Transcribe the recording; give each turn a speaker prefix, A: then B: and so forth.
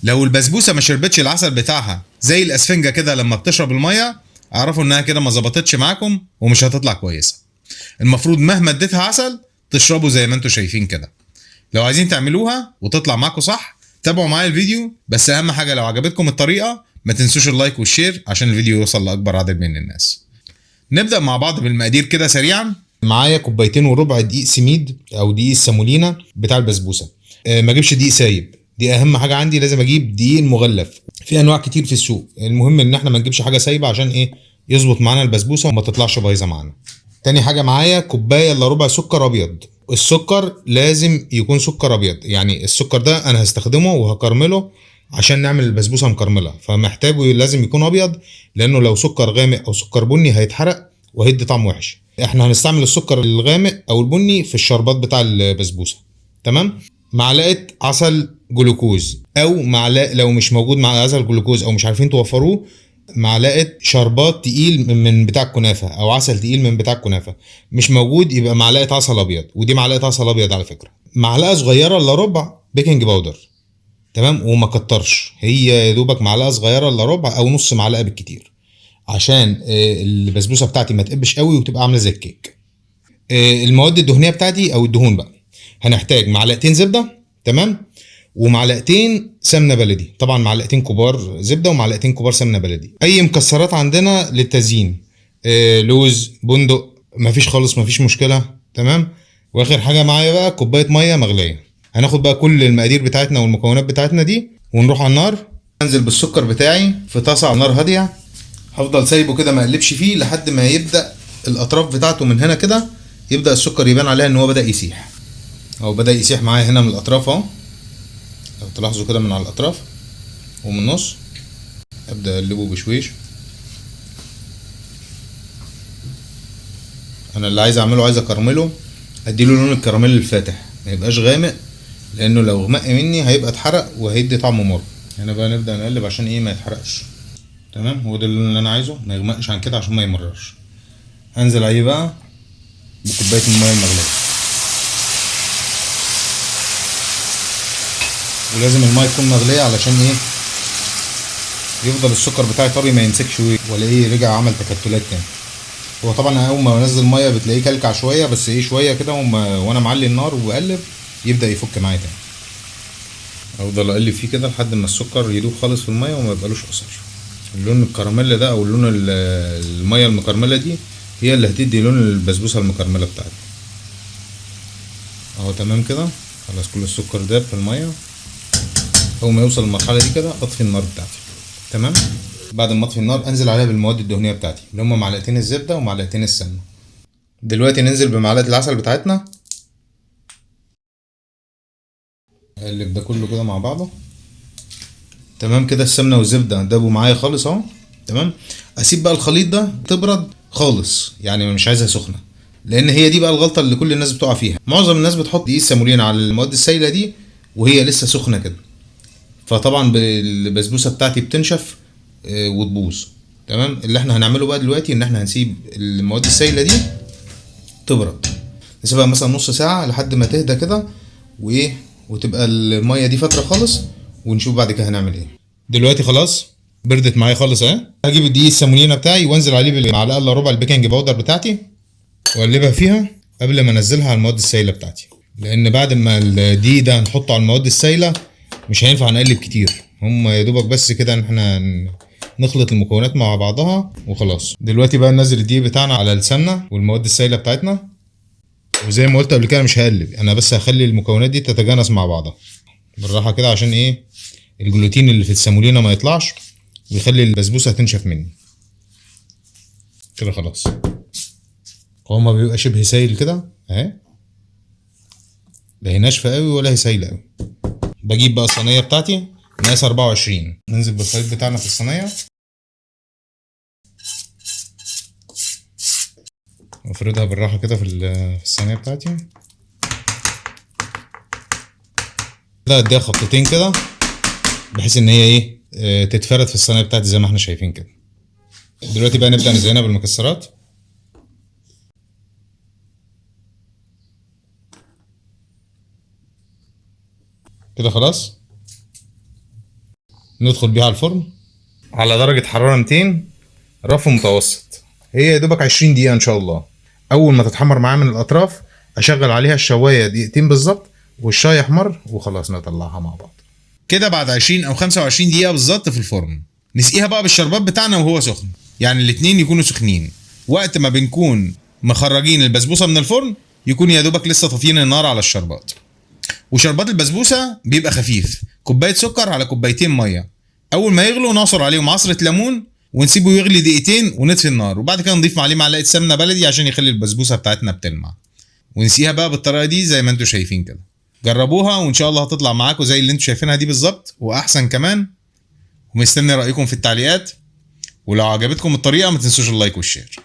A: لو البسبوسه ما شربتش العسل بتاعها زي الاسفنجه كده لما بتشرب المية، اعرفوا انها كده ما ظبطتش معاكم ومش هتطلع كويسة. المفروض مهما اديتها عسل تشربوا زي ما انتم شايفين كده. لو عايزين تعملوها وتطلع معاكم صح تابعوا معايا الفيديو، بس اهم حاجة لو عجبتكم الطريقة ما تنسوش ال like وال share عشان الفيديو يوصل لاكبر عدد من الناس. نبدا مع بعض بالمقادير كده سريعا. معايا كوبايتين وربع دقيق سميد او دقيق السامولينا بتاع البسبوسه. ما اجيبش دقيق سايب، دي اهم حاجة عندي، لازم اجيب دقيق مغلف. في انواع كتير في السوق، المهم ان احنا ما نجيبش حاجة سايبه عشان ايه؟ يظبط معانا البسبوسه وما تطلعش بايظة معانا. تاني حاجة معايا كوباية الا ربع سكر ابيض. السكر لازم يكون سكر ابيض، يعني السكر ده انا هستخدمه وهكرمله عشان نعمل البسبوسه مكرمله، فمحتاجه لازم يكون ابيض، لانه لو سكر غامق او سكر بني هيتحرق وهيدي طعم وحش. احنا هنستعمل السكر الغامق او البني في الشربات بتاع البسبوسه. تمام. معلقه عسل جلوكوز، او معلقه لو مش موجود مع عسل جلوكوز او مش عارفين توفروه، معلقه شربات تقيل من بتاع الكنافه او عسل تقيل من بتاع الكنافه. مش موجود يبقى معلقه عسل ابيض، ودي معلقه عسل ابيض على فكرة. معلقه صغيرة الا ربع baking powder. تمام. وما كترش، هي يا دوبك معلقه صغيرة الا ربع او نص معلقه بالكتير، عشان البسبوسه بتاعتي ما تقبش قوي وتبقى عامله زي الكيك. المواد الدهنية بتاعتي او الدهون بقى، هنحتاج معلقتين زبدة، تمام، ومعلقتين سمنه بلدي، طبعا معلقتين كبار زبدة ومعلقتين كبار سمنه بلدي. اي مكسرات عندنا للتزيين، لوز، بندق، مفيش خالص، مفيش مشكلة. تمام. واخر حاجة معايا بقى كوباية مية مغليه. هناخد بقى كل المقادير بتاعتنا والمكونات بتاعتنا دي ونروح على النار. انزل بالسكر بتاعي في طاسه على نار هادية، هفضل سايبه كده ما اقلبش فيه لحد ما يبدا الاطراف بتاعته من هنا كده يبدا السكر يبان عليها ان هو بدا يسيح. اهو بدا يسيح معايا هنا من الاطراف اهو، لو تلاحظوا كده من على الاطراف ومن النص. ابدا اقلبه بشويش. انا اللي عايز اعمله عايز اكرمله، اديله لون الكراميل الفاتح، ما يبقاش غامق، لانه لو غمق مني هيبقى اتحرق وهيدي طعم مر. هنا بقى نبدا نقلب عشان ايه؟ ما يتحرقش. تمام، هو ده اللون اللي انا عايزه، ما يغمقش عن كده عشان ما يمررش. هنزل عليه بقى بكوبايه المية المغليه، ولازم المية تكون مغليه علشان ايه؟ يفضل السكر بتاعي طري ما يمسكش ولا ايه رجع عمل تكتلات تاني. هو طبعا اول ما بنزل المية بتلاقيه كلكع شوية، بس ايه شوية كده وانا معلي النار وبقلب يبدا يفك معايا تاني. افضل اقلب فيه كده لحد ما السكر يدوب خالص في المية وما يبقالوش اثر. اللون الكراميل ده او اللون المية المكرمله دي هي اللي هتدي لون البسبوسه المكرمله بتاعتي. اهو تمام كده، خلاص كل السكر داب في المية. اول ما يوصل للمرحلة دي كده اطفي النار بتاعتي. تمام. بعد ما اطفي النار انزل عليها بالمواد الدهنية بتاعتي اللي هم معلقتين الزبدة ومعلقتين السمنة. دلوقتي ننزل بمعلقه العسل بتاعتنا، اقلب ده كله كده مع بعضه. تمام كده السمنة والزبده دابوا معايا خالص اهو. تمام. اسيب بقى الخليط ده تبرد خالص، يعني مش عايزها سخنة، لان هي دي بقى الغلطة اللي كل الناس بتقع فيها. معظم الناس بتحط دقيق السامولينا على المواد السايله دي وهي لسه سخنة كده، فطبعا البسبوسه بتاعتي بتنشف وتبوظ. تمام. اللي احنا هنعمله بقى دلوقتي ان احنا هنسيب المواد السايله دي تبرد، نسيبها مثلا نص ساعة لحد ما تهدى كده وايه، وتبقى المية دي فترة خالص، ونشوف بعد كده هنعمل ايه. دلوقتي خلاص بردت معايا خالص اهي. هجيب الدقيق السامولينا بتاعي وانزل عليه بالمعلقه الا ربع ال baking powder بتاعتي واقلبها فيها قبل ما انزلها على المواد السايله بتاعتي، لان بعد ما الدقيق ده هنحطه على المواد السايله مش هينفع نقلب كتير، هم يا دوبك بس كده ان احنا نخلط المكونات مع بعضها وخلاص. دلوقتي بقى ننزل الدقيق بتاعنا على السمنة والمواد السايله بتاعتنا، وزي ما قلت قبل كده مش هقلب، انا بس هخلي المكونات دي تتجانس مع بعضها بالراحة كده، عشان ايه؟ الجلوتين اللي في السامولينا ما يطلعش ويخلي البسبوسه تنشف مني كده. خلاص هو ما بيبقى شبه سايل كده اهي، لا هي ناشفة قوي ولا هي سايله قوي. بجيب بقى الصينية بتاعتي مقاس 24، ننزل بالخليط بتاعنا في الصينية، وافردها بالراحة كده في الصينية بتاعتي كده. اديها خبطتين كده بحيث ان هي ايه، تتفرد في الصينية بتاعتي زي ما احنا شايفين كده. دلوقتي بقى نبدا نزينها بالمكسرات. كده خلاص. ندخل بيها على الفرن على درجه حرارة 200، رف متوسط. هي يا دوبك 20 دقيقة ان شاء الله. اول ما تتحمر معايا من الاطراف اشغل عليها الشوايه دقيقتين بالظبط والشاي يحمر، وخلاص نطلعها مع بعض كده بعد 20 او 25 دقيقة بالظبط في الفرن. نسقيها بقى بالشربات بتاعنا وهو سخن، يعني الاتنين يكونوا سخنين. وقت ما بنكون مخرجين البسبوسه من الفرن يكون يا دوبك لسه طافيين النار على الشربات. وشربات البسبوسه بيبقى خفيف، كوباية سكر على كوبايتين مية. اول ما يغلوا نعصر عليهم عصره ليمون ونسيبه يغلي دقيقتين ونطفي النار، وبعد كده نضيف عليه معلقه سمنه بلدي عشان يخلي البسبوسه بتاعتنا بتلمع. ونسقيها بقى بالطريقة دي زي ما انتم شايفين كده. جربوها وان شاء الله هتطلع معاكم زي اللي انتم شايفينها دي بالظبط واحسن كمان. ومستني رايكم في التعليقات، ولو عجبتكم الطريقة ما تنسوش ال like وال share.